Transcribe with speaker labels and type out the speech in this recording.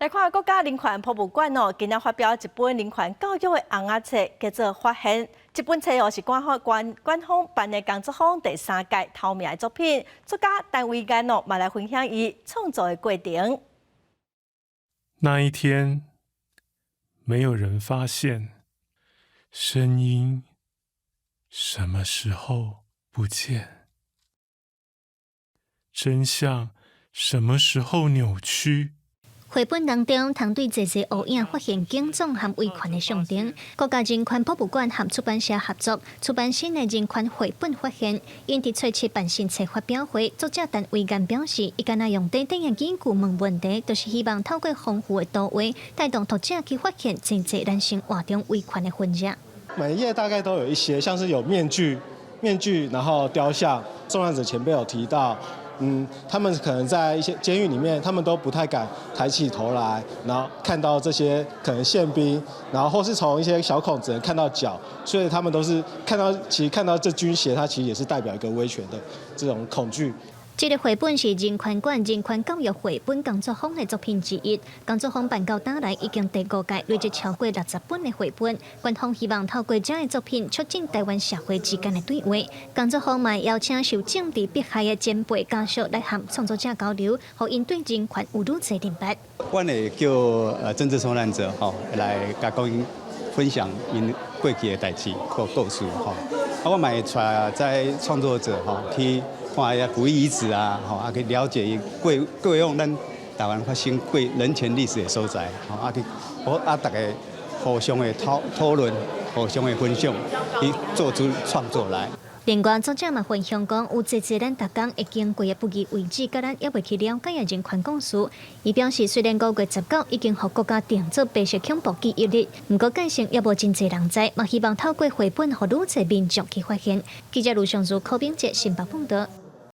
Speaker 1: 來看國家人權博物館哦，今仔發表一本人權教育的尪仔冊，叫做《發現》。這本冊哦是官方官官方辦的工作坊第三屆頭名的作品，作家陳維安哦，嘛來分享伊創作的過程。
Speaker 2: 那一天，沒有人發現聲音什麼時候不見，真相什麼時候扭曲。
Speaker 3: 繪本當中，通對濟濟烏影發現警總和威權的象徵。國家人權博物館和出版社合作出版新的人權繪本發現，𪜶佇初七辦新冊發表會，作者陳維安表示，伊敢若用短短的語句問問題，就是希望透過豐富的圖畫，帶動讀者去發現濟濟咱生活中威權的痕跡。
Speaker 4: 每一頁大概都有一些，像是有面具、面具，然後雕像。受難者前輩有提到。他們可能在一些監獄裡面，他們都不太敢抬起頭來，然後看到這些可能憲兵，然後或是從一些小孔只能看到腳，所以他們都是看到，其實看到這軍鞋，它其實也是代表一個威權的這種恐懼。
Speaker 3: 這個繪本是人權館人權教育繪本工作坊的作品之一。工作坊辦到今來已經第五屆，累積超過60本的繪本。館方希望透過這樣的作品，促進台灣社會之間的對話。工作坊嘛邀請受政治迫害的前輩家屬來和創作者交流，予𪜶對人權有愈濟認識。
Speaker 5: 阮會叫政治受難者吼來共講分享𪜶過去的代誌或故事吼。啊，我嘛會帶這創作者吼去看遐古遺址啊，吼啊去了解伊過過往咱台灣發生過人權歷史的所在，吼啊去我啊逐家互相的討討論，互相的分享，去做出創作來。
Speaker 3: 另外，作者嘛分享講，有濟濟咱逐工會經過的不義位置，佮咱猶未去了解的人權故事。伊表示，雖然5月19已經予國家定做白色恐怖記憶日，毋過界上猶無真濟人知，嘛希望透過繪本，予愈濟民眾去發現。記者盧尚如、柯炳哲新北報導。